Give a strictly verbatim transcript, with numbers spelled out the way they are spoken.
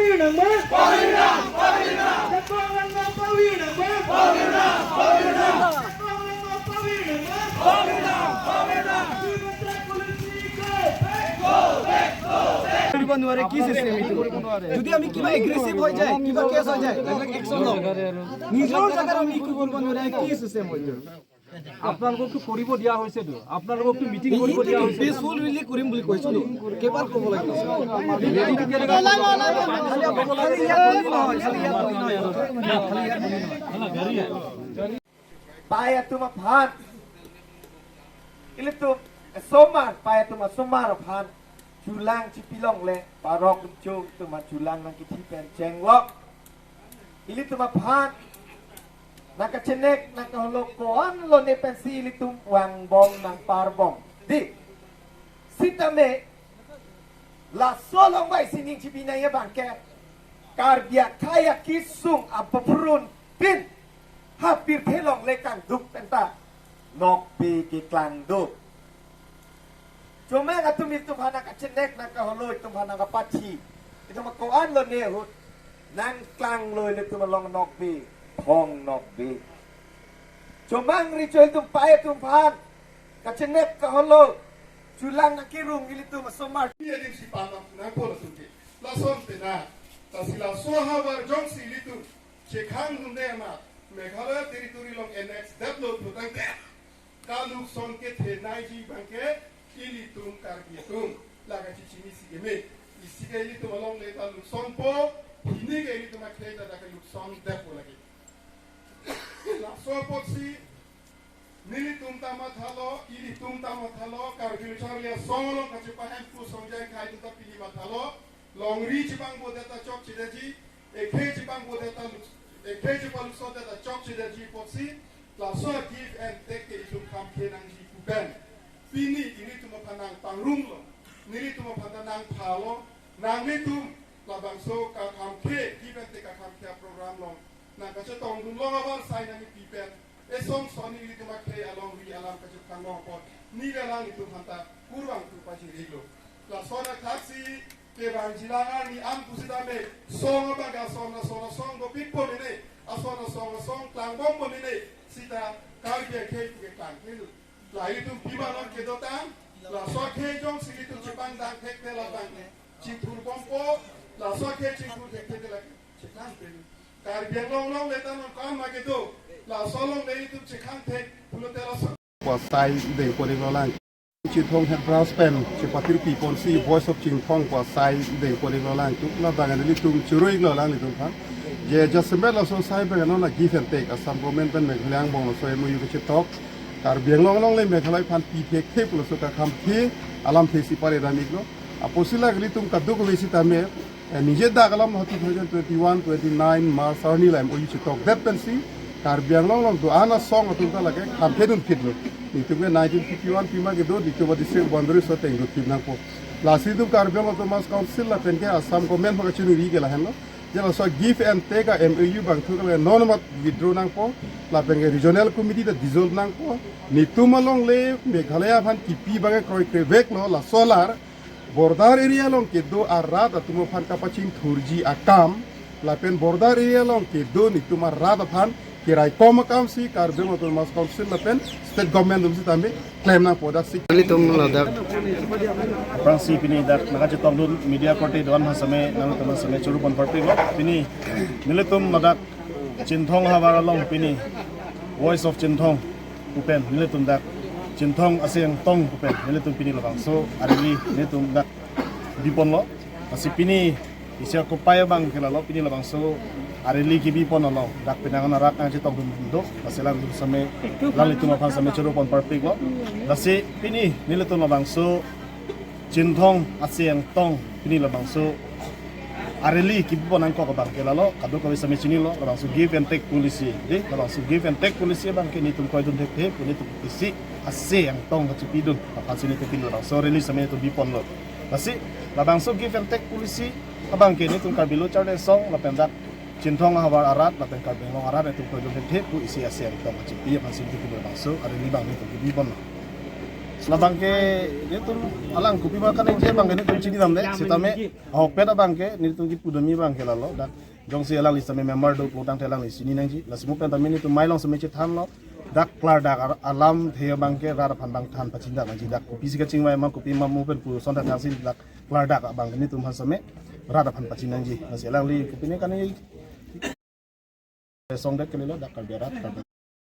Pavirnang ma? Pavirnang, pavirnang. Jakong langno pavirnang ma? Pavirnang, pavirnang. Jakong langno pavirnang ma? Pavirnang, pavirnang. Sibanta polisi go back, go back, go back. কৰিব নোৱাৰে, কি চিষ্টেম এইটো? যদি আমি কিবা এগ্ৰেছিভ হৈ যায়, কিবা কেছ হৈ যায়, এইবিলাক একশ্যন লওক। নিজৰ জেগাত আমি একো কৰিব নোৱাৰে, কি চিষ্টেম হয় এইটো? আপোনালোককতো কৰিব দিয়া হৈছেতো, আপোনালোককতো মিটিং কৰিব দিয়া হৈছে। পিচফুল ৰেলী কৰিম বুলি কৈছিলো, কেইবাৰ ক'ব লাগিব? Pai atum aphan, ilitum asomar, pai atum asomar aphan chulang chipilongle, parok inchung atum chulang nangkithi pen chenglok. Ilitum aphan nangkachenek, nangkaholo ko-an lone pensi ilitum vangbom nangparbom. Di, sitame laso along bai sining chipinai abangke Karbi akhei akesung apaprun pin ha pirthe longle kangduk penta nokbe keklang do. Chomang atum ilitum aphan nangkachenek, nangkaholo, ilitum aphan nangkapathi. Ilitum ako-an lone ahut nangklanglo ilitum along nokbe, thong nokbe. Chomang richo ilitum pai atum aphan kachenek, kaholo, chulang nangkerung ilitum asomar. Ini adim si pama nangpolo sungke. Lason pena, lasi laso ahavar jongsi ilitum chekhang dunde ma, Meghalaya territory along annex detlo putangte, kalukson kethe naiji abangke ilitum Karbi atum. La kachechini si keme. Isi ke ilitum alongle ta luksonpo, hini ke ilitum akhei ta dak luksondepo lagi. Laso apotsi nelitum ta mathalo, ilitum ta mathalo, Karbi Lo Charli Asong along kachepa-M P Sonjay Khaidun ta pini mathalo, longri chepangbodet ta chokchedeji, ekhei chepangbodet ta luk-, ekhei chepaluksondet ta chokchedeji apotsi, laso give and take ke itum kham khe nangji pu pen. Pini ilitum aphan nangpangrumlo, nelitum aphan ta nangphalo, nanglitum labangso kakham khe, give and take kakham khe program along nangkachetongdun long avarsai nangkipi pen, esong soni ilitum akhei alongri alam kachephan long apot, neli alanglitum aphanta kurvangthu pajir-iklo. Lason athaksi kevangjilang arni an pusitame, song abang ason ason asong dopikpo mene, ason asong asong klangbompo mene, sita Karbi akhei puke klangkil. La ilitum piba non kedotang, laso akhei jongsi ilitum chepangdang thekthe labang chingthurbompo, laso akhei chingthur thekthe la chepangpin. Karbi Anglong alongle ta non ko-an ma kedo, laso alongle ilitum chekhang thek pulote laso. Pu asai dengpon-iklo lang. Chinthong head branch pen chepatirpi ponsi Voice of Chinthong pu asai dengpon-iklo lang. Tuk labang an ilitum choro-iklo lang ilitum aphan. Je jasemet laso asai abang non la give and take, Assam government pen Meghalaya angbong laso M O U kachetok, Karbi Anglong alongle Meghalaya aphan pi thekthe pu laso kakham khe alamthe si pale dam-iklo. Apotsi la ilitum kadokave sitame, eh, ningje dak alam ha two thousand twenty-one twenty-nine March arni la M O U chetokdet pensi Karbi Anglong along do-an asong atum ta lake kham khe dunphitlo. Nelitum ke nineteen fifty-one pima kedo, nelitum a district boundary so teng dophit nangpo. Lasi itum Karbi Anglong Autonomous Council lapen ke Assam government aphan kachiningri ke lahenlo. Je laso give and take a M O U abang thu ke la non mat withdraw nangpo, lapen ke regional committee ta dissolve nangpo. Nelitum alongle Meghalaya aphan kipi abang ke kroikreveklo, laso alar border area along kedo arat atum aphan kapachingthurji akam, lapen border area along kedo nelitum arat aphan keraikom akam si Karbi Anglong Autonomous Council lapen state government atum sitame klem nangpo, dak si. Nelitum ladak. Aphrangsi pini dak nangkachetongdun media korte do-an aphan sitame, nanglitum aphan sitame choro pon parpiklo. Pini nelitum ladak Chinthong ahavar along pini Voice of Chinthong pu pen nelitum dak, Chinthong Ase Angtong pu pen nelitum pini labangso a-rally nelitum dak biponlo. Lasi pini isi akopai abang ke lalo, pini labangso a-rally kebipon along dak penang arat nangchetongdun do, lasi alanglitum sitame, alanglitum aphan sitame choro pon parpiklo. Lasi pini nelitum labangso Chinthong Ase Angtong pini labangso a-rally kebipon nangkok abang ke lalo, kadokave sitame chinilo, labangso give and take policy, de, labangso give and take policy abang ke nelitum kroidun thekthe pu nelitum isi Ase Angtong kachepidun aphansi nelitum pini labangso rally sitame nelitum biponlo. Lasi labangso give and take policy abang ke nelitum Karbi Lo Charli Asong lapen dak Chinthong ahavar arat lapen Karbi Anglong arat nelitum kroidun thekthe pu isi Ase Angtong kachepi aphansi nelitum pini labangso a-rally abang nelitum kebiponlo. Labangke netum alang kopi ma kaningje abangke netum chininamde, sitame ahokpet abangke netum kipu dami abangke lalo, dak jongsi alangli sitame member do putangte alangli chini nangji, lasi mo pen tame netum mailong sitame chethanlo, dak klardak ar-, alamthe abangke rat aphan abang than pachinidam nangji, dak kopisi kachingvai ma kopi ma mo pen pu sonta tangsin dak klardak abangke netum aphan sitame rat aphan pachini nangji, lasi alangli kopine kaningje songdet kalilo, dak Karbi arat, Karbi